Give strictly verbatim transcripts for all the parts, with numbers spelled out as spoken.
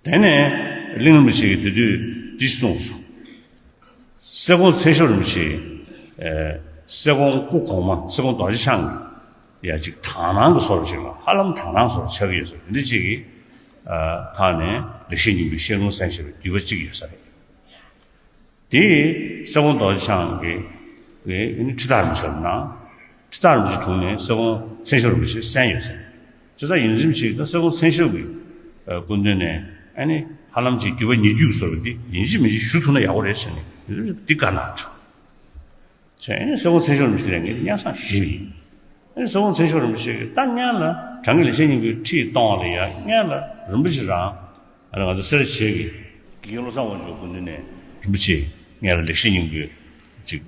དེ་ནས་གླིང་རིན་པོ་ཆེ་གིས་དེ་དུས་འདི་གསུངས་སོ། གསེར་ཀོང་ཚེ་མཆོག་རིན་པོ་ཆེ། ཨ། གསེར་ཀོང་སྐུ་གོང་མ་གསེར་ཀོང་རྡོ་རྗེ་འཆང་གི་ཡ་གཅིག་དག་སྣང་གི་བཟོ་འདྲ་ཅིག་ལ་ཧ་ལམ་དག་སྣང་བཟོ་འདྲ་ཆགས་ཀྱི་ཡོད་ས་རེད། འདི་གཅིག་གིས། ཨ། ཁ་ནས་ལེགས་བཤད་སྙིང་པོའི་བཤད་ལུང་གསན་བྱས་པའི་བརྒྱུད་པ་གཅིག་ཡོད་ས་རེད། དེ་གསེར་ཀོང་རྡོ་རྗེ་འཆང་གི་ཨེ་ནི་ཁྲི་སྟག་རིན་པོ་ཆེ་ལ་གནང་། ཁྲི་སྟག་རིན་པོ་ཆེའི་དྲུང་ནས་གསེར་ཀོང་ཚེ་མཆོག་རིན་པོ་ཆེ་གསན་ཡོད་ཟེར། བྱས་ཙང་ཡིན་གཅིག་མིན་གཅིག་ད་གསེར་ཀོང་ཚེ་མཆོག་གི་སྐུ་མདུན་ནས་ཨེ་ནི་ཧ་ལམ་ཅིག་བརྒྱུད་པ་ཉེ་བརྒྱུད་ཀྱི་བཟོ་འདྲ་དེ་ཡིན་གཅིག་མིན་གཅིག་ཞུ་ཐུབ་ན་ཡག་པོ་རེད་ཟེར་ནས་ཡིན་གཅིག་མིན་གཅིག་འདི་བཀའ་གནང་བྱུང་། བྱས་ཨེ་ནི་གསེར་ཀོང་ཚེ་མཆོག་རིན་པོ་ཆེ་ལ་ངས་སྙན་སེང་ཞུས་པ་ཡིན། ཨེ་ནི་གསེར་ཀོང་ཚེ་མཆོག་རིན་པོ་ཆེ་གིས་ད་སྔོན་ལ་དྲང་གི་ལེགས་བཤད་སྙིང་པོའི་ཁྲིད་གཏོང་བ་ལ་ཡ་སྔོན་ལ་རིན་པོ་ཆེ་རང་ཨ་ནི་ང་ཚོ་སེར་བྱེས་ཀྱི་དགེ་རྒན་བློ་བཟང་དབང་ཕྱུག་སྐུ་མདུན་ནས་རིན་པོ་ཆེ་ངས་ལ་ལེགས་བཤད་སྙིང་པོའི་ཅིག་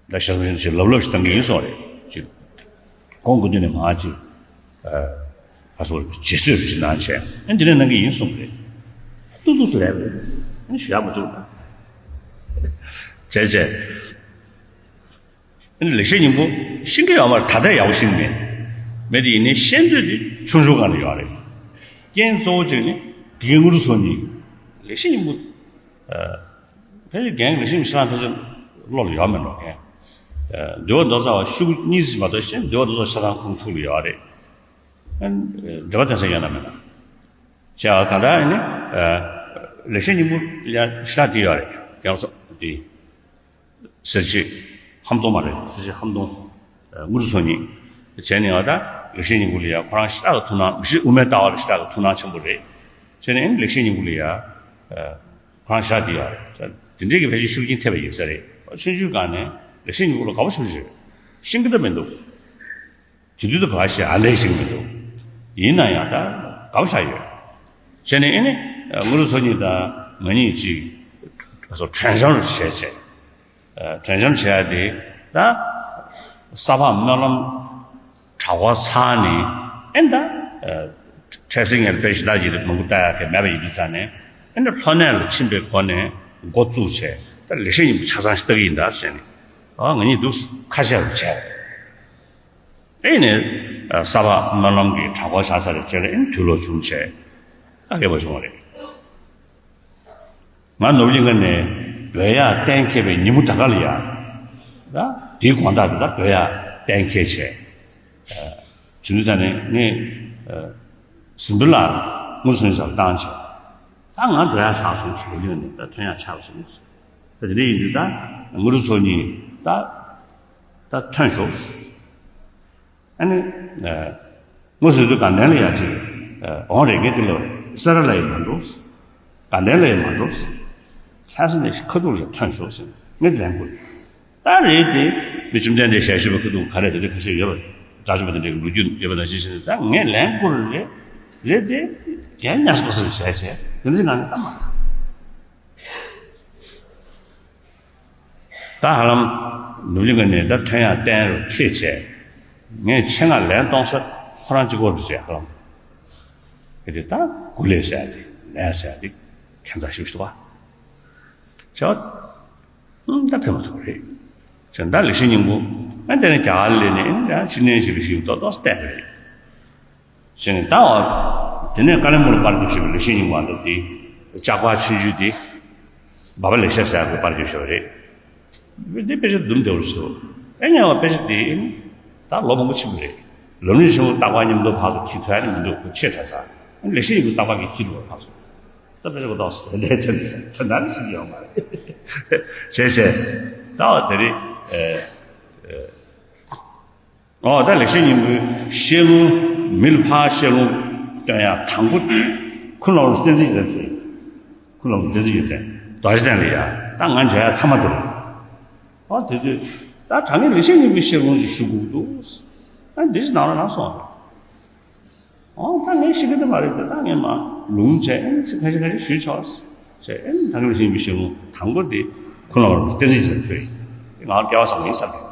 ད་ཞལ་གསུང་ཞིག་ལབ་ལབ་ཞིག་གཏང་གི་ཡིན་གསུངས་རེད། ཅིག་ཁོང་སྐུ་མདུན་ནས་མར་ཅིག་ཨ་ཁ་སོ་རྗེས་གསོལ་རེ་ཞིག་གནང་བྱས་ཨ་འདི་ནས་གནང་གི་ཡིན་གསུངས་རེད། ཏུག་ཏུག་སུ་ལས་རེད། ཨ་ནི་ཞུ་ཡག་མ་བྱུང་ད། བྱས་བྱས། ཨ་ནི་ལེགས་བཤད་སྙིང་པོ་ཤེས་ཀྱི་ཡོད་མ་རེད། ད་ལྟ་ཡག་པོ་ཤེས་ཀྱི་མེད། མེད་དེ་ཡིན་ནའི་ཤེས་འདོད་དེ་ཆུང་ཆུང་སྒང་ལ་ཡོད་རེད། རྐྱེན་གཙོ་བོ་གཅིག་ནི་དགེ་རྒན་དངོས་གྲུབ་ཚོགས་གཉིས་ལེགས་བཤད་སྙིང་པོ། ཨ། ཕལ་ཆེར་རྒན་ལེགས་བཤད་སྙིང་པོ་ཕྱི་ནང་ཕལ་ཆེར་བློ་ལ་ཡོད་མེད་འགྲོ་མཁན། ཨ། འདུལ་བ་མདོ་རྩ་བ་ཤོག་གུ་གཉིས་ཙམ་མ་གཏོགས་གཞན་འདུལ་བ་མདོ་རྩ་ཆ་ཚང་ཁོང་ཐུགས་ལ་ཡོད་རེད། ཨ། འགྲེལ་པ་དོན་གསལ་ཡོད་ན་མེད་ན། བྱས་པ་གང་ལྟར་ཡིན་ནི། ཨ། ལེགས་བཤད་སྙིང་པོ་ཡང་ཞེ་དྲག་དེ་ཡོད་རེད། རྒན་ཚོགས་དེ། སེར་བྱེས་ཧམ་སྟོང་མ་རེད། སེར་བྱེས་ཧམ་སྟོང་། ཨ། དངོས་གྲུབ་ཚོགས་གཉིས། བྱས་ནས་ང་ད་ལེགས་བཤད་སྙིང་པོ་ལ་ཡ་ཁོ་རང་ཞེ་དྲག་གི་ཐུགས་སྣང་མི་ཤེས་དབུ་མའི་ལྟ་བ་ལ་ཞེ་དྲག་གི་ཐུགས་སྣང་ཆེན་པོ་རེད། བྱས་ནས་ཨེ་ནི་ལེགས་བཤད་སྙིང་པོ་ལ་ཡ། ཨ། ཁོ་རང་ཞེ་དྲག་དེ་ཡོད་རེད། དེ་འདྲའི་གི་ཕལ་ཆེར་ཤུགས་རྐྱེན་ཐེབས་པ་ཡིན་ས་རེད། ཆུང་ཆུང་སྒང་ནས་ལེགས་བཤད་སྙིང་པོ་ལ་དགའ་པོ་ཞེ་པོ་ཅིག་ཡོད། ཤེས་ཀྱི་ད་མི་འདུག་དེ་དུས་ད་ག་ཞིག་ཨ་འདྲ་ཞིག་མི་འདུག་ཡིན་ན་ཡང་ད་དགའ་པོ་ཆགས་ཡོད། བྱས་ནས་ཨེ་ནི་དངོས་གྲུབ་ཚོགས་གཉིས་དང་ང་གཉིས་ཅིག་ཨ་སོ་དྲན་བྱམས་རུ་བྱས་བྱས། ཨ། དྲན་བྱམས་བྱས་ཏེ་ད་ས་ཕག་སྨོན་ལམ་གྲྭ་སྐོར་ཚར་ནས་ཨེ་ད། ཨ། འཕྲལ་སེང་ངས་དཔེ་ཞེ་དྲག་ཅིག་མང་པོ་ལྟ་ཡག་གི་མེད་པ་ཡིན་དུས་ཙང་ནས་ཨེ་ད་ལྷོ་གནས་ལ་ཕྱིན་པའི་སྒོ་ནས་འགོ་བཙུགས་བྱས་ད་ལེགས་བཤད་སྙིང་པོ་ཆ་ཚང་ཞིག་ལྟ་གི་ཡིན་ད་ཟེར་ནས། ཨ། ང་གཉིས་འདུག་ཁ་ཤས་རུ་བྱས། ཨེ་ནས་ས་ཕག་སྨོན་ལམ་གྱི་གྲྭ་སྐོར་ཆགས་ཚར་རྗེས་ལ་ཨེ་ནས་དུས་ལོག་བྱུང་བྱས། ད་རྒས་པ་བྱུང་བ་རེད། ང་ནོར་བུ་གླིང་ཁ་ནས་བོད་ཡར་གཏན་འཁེལ་བའི་ཉིན་མོ་ད་ག་ལ་ཡ། ད་དེའི་དགོང་དག་ཏུ་ད་བོད་ཡར་གཏན་འཁེལ་བྱས། བྱས་དུས་ཙང་ནས་ངས་ཟིན་པ་ལ་དངོས་སུ་ཡིན་ས་བཏང་བྱས། ད་ང་བོད་ཡར་ཆགས་སོང་ཞེས་ལོས་ནས་ད་ཐོན་ཡག་ཆགས་སོང་། ད་དེ་འདྲ་ཡིན་དུས་ད་དངོས་གྲུབ་ཚོགས་གཉིས་ད་ད་ཐོན་ཤོག་ཨ་ནི། ཨ། དངོས་སུ་དུས་དགའ་ལྡན་ལ་ཡ་ཅིག་ཨ། འོང་རེ་ངས་དེ་ལ་སེ་ར་ལ་ཡང་མ་འགྲོ། དགའ་ལྡན་ལ་ཡང་མ་འགྲོ། ལྷ་ས་ནས་ཁ་ཐུག་ལ་ཡང་ཐོན་ཤོག་ཟེར་ངས་ལན་བསྐུར། ད་རེད་དེ། མི་བཅོམ་ལྡན་འདས་ཞལ་བཞུགས་པའི་ཁ་ཐུག་ག་རེ་དེ་འདྲ་ཁ་ཤས་ཡོད་པ། དགྲ་བཅོམ་པ་དེ་འདྲའི་ལོ་རྒྱུས་ཡོད་པ་ནང་བཞིན་བྱས་ནས་ད་ངས་ལན་བསྐུར་རེད། རེད་དེ། རྒན་ཉག་སོགས་སུ་བྱས་བྱས་དེ་འདྲའི་ནང་ནས་ད་མ་ཐག་ད་ཧ་ལམ་ནུབ་གླིང་ག་ནས་ད་ཐོན་ཡག་གཏན་རུ་འཁེལ་བྱས། ངས་ཆེད་མངགས་ལན་གཏོང་ས་ཁོ་རང་གཅིག་པོ་རུ་བྱས་ཧ་ལམ། གལ་ཏེ་ད་སྐུ་ལས་ཟེར་ཡ་དེ་ལན་ཟེར་ཡ་དེ་ཁྱད་མཚར་ཞིག་འདུག་བ། བྱས་པ། ཨང་ད་ཕན་མ་ཐོགས་རེད། བྱས་ད་ལེགས་བཤད་སྙིང་པོ་ཨ་དེ་ནས་རྒྱ་གར་སླེབས་ནས་ཨ་ཕྱི་ནས་ཞིག་ལ་ཞིག་ཏོག་ཏོག་བལྟས་པ་རེད། ཟེར་ནས་ད་འོ། དེ་ནས་ཀ་ལོན་སྦུག་ལ་པར་རྒྱབ་བཞག་པའི་ལེགས་བཤད་སྙིང་པོ་འདི་དེ་ལྕགས་པར་ཆུང་ཆུང་དེ། སྦག་སྦག་ལེགས་བཤད་ཟེར་ཡག་གི་པར་རྒྱབ་བཞག་པ་རེད། དེ་དཔེ་ཆ་དུམ་བདེ་བོར་བཟོས། ཨེ་ཉེ་བ་དཔེ་ཆ་དེ་ད་ལོ་མང་པོ་ཕྱིན་པ་རེད། ལམ་རིམ་ཆེན་མོ་རྟག་པ་མཉམ་དུ་ཕར་ཚུར་འཁྱེར་ཐུབ་ཡག་ནི་མི་འདུག་ཁོ་ཆེ་དྲགས་ཙང་། ལེགས་བཤད་སྙིང་པོ་རྟག་པ་གིས་འཁྱེར་འགྲོ་བ་ཕར་ཚུར། ད་དཔེ་ཆ་གོ་ཏོག་ཙམ་དེ་འདྲ་དེ་འདྲ་ཞིག་ཡོང་བ་རེད། བྱས་བྱས། ད་བ་དེ་རེད། ཨེ། ཨེ། ཨོ་ད་ལེགས་བཤད་སྙིང་པོའི་བཤད་ལུང་མི་ལ་ཕར་བཤད་ལུང་སྟོན་ཡག་དང་པོ་དེ་ཁུ་ལོ་བསྟན་འཛིན་ཡོད་ཚད། ཁུ་ལོ་བསྟན་འཛིན་ཡོད་ཚད་རྡོ་རྗེ་གདན་ལ་ཡ་ད་ང་མཇལ་ཡག་ཐ་མ་དེ་རེད། ཨོ་དེ་དུས་ད་དྲང་ངེས་ལེགས་བཤད་སྙིང་པོའི་བཤད་ལུང་ཞིག་ཞུ་དགོས་འདུག་ཨ་འདི་ཞིག་ནང་ལ་ནང་སོང་རེད། ཨོ་ད་ངས་ཤེས་ཀྱི་འདི་མ་རེད་དེ་ད་ངས་མ་ལུང་བྱས་ཨེ་ཚིག་ཁ་ཤས་ཁ་ཤས་ཞུས་ཆོག་ཟེར་ཨེ་དྲང་ངེས་ལེགས་བཤད་སྙིང་པོའི་བཤད་ལུང་དང་པོ་དེ་ཁུ་ལོ་བསྟན་འཛིན་ཡོད་ཚད་ཐོས་ཡིན། ང་སྐལ་བ་བཟང་པོ་ཡིན་བསམ་གྱི།